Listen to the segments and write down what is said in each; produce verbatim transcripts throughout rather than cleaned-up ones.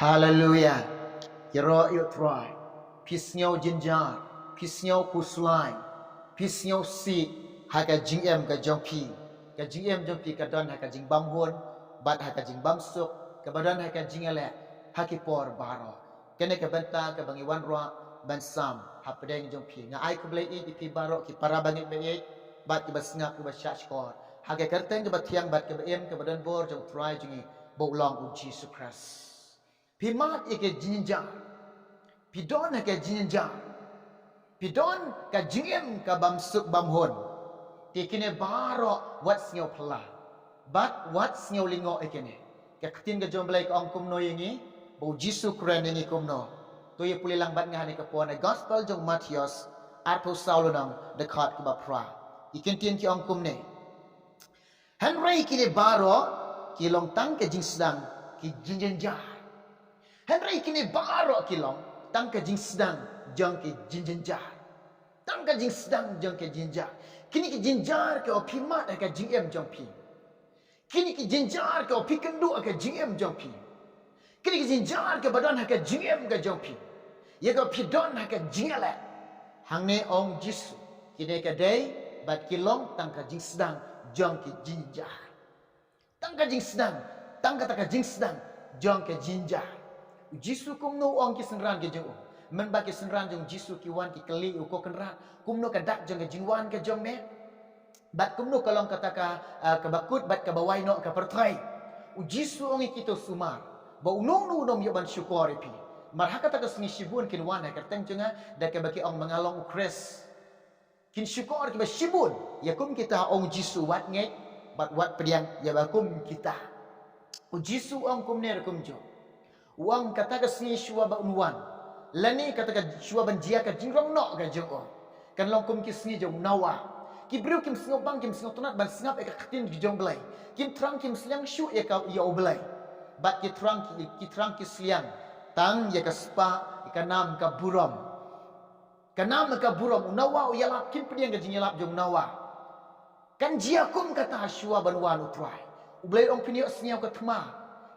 Haleluya. Ïaroh ïa u Trai. Phi sngew jynjar, phi sngew khuslai, phi sngew sih ha ka jingim ka jong phi. Ka jingim jong phi ka don ha ka jingbymhun bad ha ka jingbymsuk, kaba don ha ka jingïaleh ha ki por baroh. Kane ka bynta kaba ngi wanrah ban sam hapdeng jong phi. Nga ai khublei ïa phi baroh ki para bangeit baieit bad kiba sngap kiba shahshkor ha ka kyrteng kaba thiang bad kaba im kaba don bor jong u Trai jong ngi ba u long u Jisu Khrist. Phi mad ïa ka jingjynjar. Phi don ha ka jingjynjar. Phi don ka jingim ka bymsuk bymhun. Te kine baroh wat sngew phylla bad wat sngew lyngngoh ïa kine. Ka ktien ka jong u Blei ka ong kumno ïa ngi, ba u Jisu u kren ïa ngi kumno. To ïa pule lang bad nga ha kane ka por na gospel jong u Mathaios arphew saw lynnong dkhot kaba phra. Ki ktien ki ong kumne. Hynrei kine baroh ki long tang ka jingsdang ki jingjynjar. Hynrei kine baroh ki long tang ka jingsdang jong ki jingjynjar. Tang ka jingsdang jong ki jingjynjar. Kine ki jynjar kiba phi mad ha ka jingim jong phi. Kine ki jynjar kiba phi kynduh ha ka jingim jong phi. Kine ki jynjar kiba don ha ka jingim ka jong phi. Ïa kaba phi don ha ka jingïaleh hangne, ong u Jisu, kine ka dei bad ki long tang ka jingsdang jong ki jynjar. Tang ka jingsdang, tang kata ka jingsdang jong ka jynjar. U Jisu kumno u ong ki synran ki jong u? Mynba ki synran jong u Jisu ki wan ki kylli ïa u, ko Kynrad, kumno ka dak jong ka jingwan ka jong me? Bad kumno ka long kata ka, ah, kaba kut bad kaba wai noh ka pyrthei? U Jisu u ong ïa ki, to sumar ba uno uno un ym ïoh ban shukor ïa phi. Namar ha kata ka sngi shibun kin wan ha ka kyrteng jong nga da kaba ki ong ma nga long u Khrist. Kin shukor kiba shibun ïa kum kita, ong u Jisu, wat ngeit bad wat pdiang ïa ba kum kita. U Jisu u ong kumne ruh kumjuh. U ong kata ka sngi shuwa ba un wan, lane kata ka shuwa ban jia ka jingrong noh ka jong u, kan long kum ki sngi jong u Noah. Ki briew kim sngewbang, kim sngewtynnat ban sngap ïa ka ktien ka jong u Blei. Kim thrang, kim sliang shuh ïa ka, ïa u Blei. Bad ki thrang ki, ki thrang ki sliang tang ïa ka spah, ïa ka nam ka burom. Ka nam ka burom, u Noah u ïalap, kim pdiang ka jingïalap jong u Noah. Kan jia kum kata shuwa ban wan u Trai. U Blei u ong phin ïohsngew ka thma.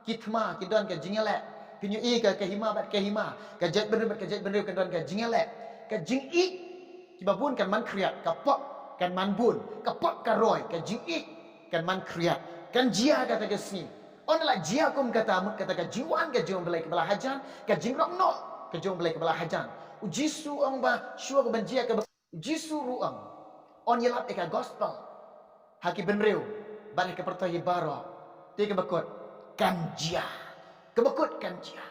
Ki thma ki don ka jingïaleh. Phin ïohi ka, ka hima bad ka hima, ka jaitbynriew bad ka jaitbynriew kan don ka jingïaleh. Ka jingïeit kiba bun kan man khriat, ka pop kan man bun, ka pop ka roi, ka jingïeit kan man khriat. Kan jia kata ka sngi. Ynda la jia kum kata, mut kata ka jingwan ka jong u Blei kaba la hajan, ka jingrong noh ka jong u Blei kaba la hajan. U Jisu u ong ba shuwa ban jia kaba, u Jisu ruh u ong, un ïalap ïa ka gospel ha ki bynriew bad ha ka pyrthei baroh. Te kaba kut kan jia. Kaba kut kan jia.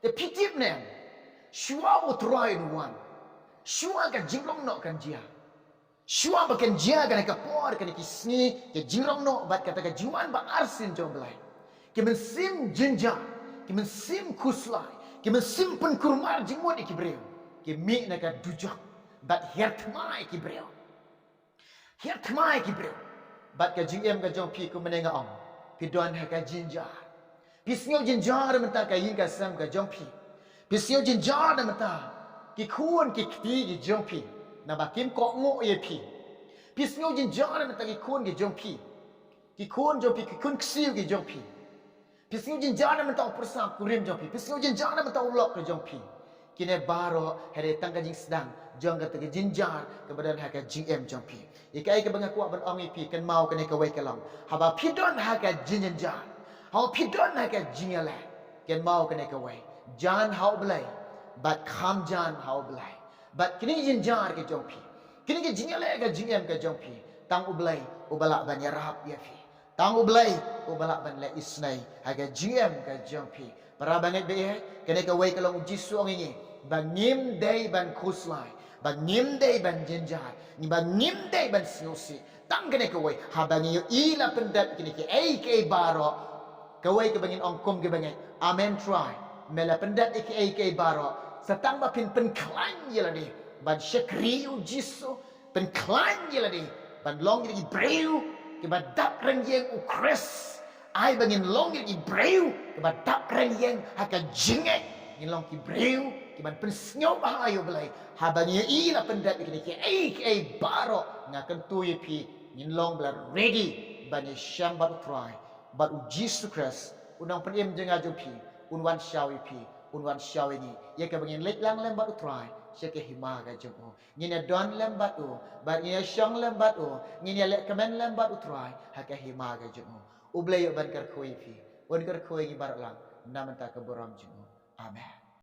Te phi tip ne, shuwa u Trai un wan, shuwa ka jingrong noh kan jia. Shuwa ba kan jia kane ka por, kane ki sngi, ka jingrong noh bad kata ka jingwan ba arsien jong u Blei, ki mynsiem jynjar, ki mynsiem khuslai, ki mynsiem pynkulmar jingmut ïa ki briew ki mih na ka dujok bad hiar thma ïa ki briew. Hiar thma ïa ki briew. Bad ka jingim ka jong phi, kumne nga ong, phi don ha ka jynjar. Phi sngew jynjar mynta ka ïing ka sem ka jong phi. Phi sngew jynjar mynta ki khun ki kti ki jong phi, naba kim kohnguh ïa phi. Phi sngew jynjar mynta ki khun ki jong phi, ki khun jong phi, ki khun ksiew ki jong phi. Phi sngew jynjar mynta u pyrsa kurim jong phi. Phi sngew jynjar mynta u lok ka jong phi. Kine baroh hi dei tang ka jingsdang jong kata ka jynjar kaba don ha ka jingim jong phi. Ïa kaei kaba nga kwah ban ong ïa phi, kynmaw kane kawei ka long, haba phi don ha ka jingjynjar, haba phi don ha ka jingïaleh, kynmaw kane kawei: jan ha u Blei bad kham jan ha u Blei. Bad kine ki jynjar ka jong phi, kine ki jingïaleh ka jingim ka jong phi, tang u Blei uba lah ban ïarap ïa phi. Tang u Blei uba lah ban leh isynei ha ka jingim ka jong phi. Para bangeit baieit, kane kawei ka long, u Jisu u ong ïa ngi ba ngim dei ban khuslai, ba ngim dei ban jynjar, ba ngim dei ban sngewsih. Tang kane kawei, haba ngi ïohi la pyndep kine kiei kiei baroh, kawei kaba ngin ong kum ki bangeit: Amen Trai, me la pyndep ïa kiei kiei baroh. Sa tang ba phin pynkhlaiñ ïa lade ban shakri ïa u Jisu, pynkhlaiñ ïa lade ban long ïa ki briew kiba dap reng ïeng u Khrist. Ai ba ngin long ïa ki briew kiba dap reng ïeng ha ka jingngeit, ngin long ki briew kiban pynsngewbha ïa u Blei. Haba ngi ïohi la pyndep ïa kine kiei kiei baroh, nga kyntu ïa phi, ngin long ba la ready ban ïashem bad u Trai, bad u Jisu Khrist u nongpynim jong nga jong phi, Un wan shaw ïa phi, un wan shaw ïa ngi, ïa kaba ngin leit lang lem bad U Trai sha ka hima ka jong u. Ngin ïa don lem bad u, bad ngin ïa shong lem bad u, ngin ïa leh kmen lem bad U Trai ha ka hima ka jong u. U Blei u ban kyrkhu ïa phi, un kyrkhu ïa ngi baroh lang na bynta ka burom jong u. Amen.